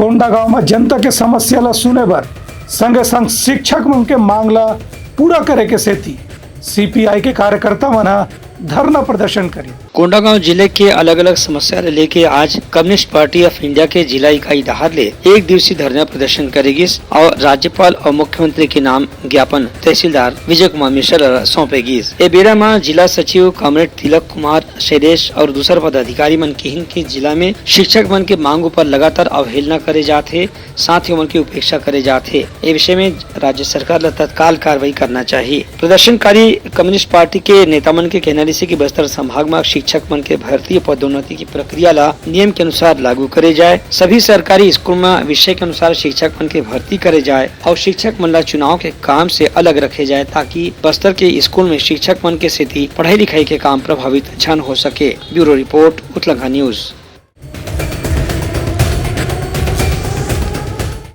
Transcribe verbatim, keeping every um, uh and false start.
कोंडागांव म जनता के समस्या ल सुने बर संगे संग शिक्षक मन के मांग ल पूरा करे के सेती सीपीआई के कार्यकर्ता मन ह धरना प्रदर्शन करिन। कोंडागांव जिले के अलग-अलग समस्या ल लेके आज कम्युनिस्ट पार्टी ऑफ इंडिया के जिला इकाई डहार ले एक दिवसीय धरना प्रदर्शन करे गिस और राज्यपाल और मुख्यमंत्री के नाम ज्ञापन तहसीलदार विजय कुमार मिश्रा ल सौंपे गिस। ए बेरा म जिला सचिव कॉमरेड तिलक कुमार शैलेश और दूसर पदाधिकारी मन किहिन कि जिला में शिक्षक मन के मांग ऊपर लगातार अवहेलना करे जात हे, साथ ही ओमन की उपेक्षा करे जात हे। ए विषय में राज्य सरकार ल तत्काल कार्रवाई करना चाहिए। प्रदर्शनकारी कम्युनिस्ट पार्टी के नेता मन के कहना रिहिसे कि बस्तर संभाग म शिक्षक मन के भर्ती और पदोन्नति की प्रक्रिया ला नियम के अनुसार लागू करे जाए। सभी सरकारी स्कूल म विषय के अनुसार शिक्षक मन के भर्ती करे जाए और शिक्षक मन ला चुनाव के काम से अलग रखे जाए, ताकि बस्तर के स्कूल में शिक्षक मन के सेती पढ़ाई लिखाई के काम प्रभावित झन हो सके। Bureau report, Utlangha news.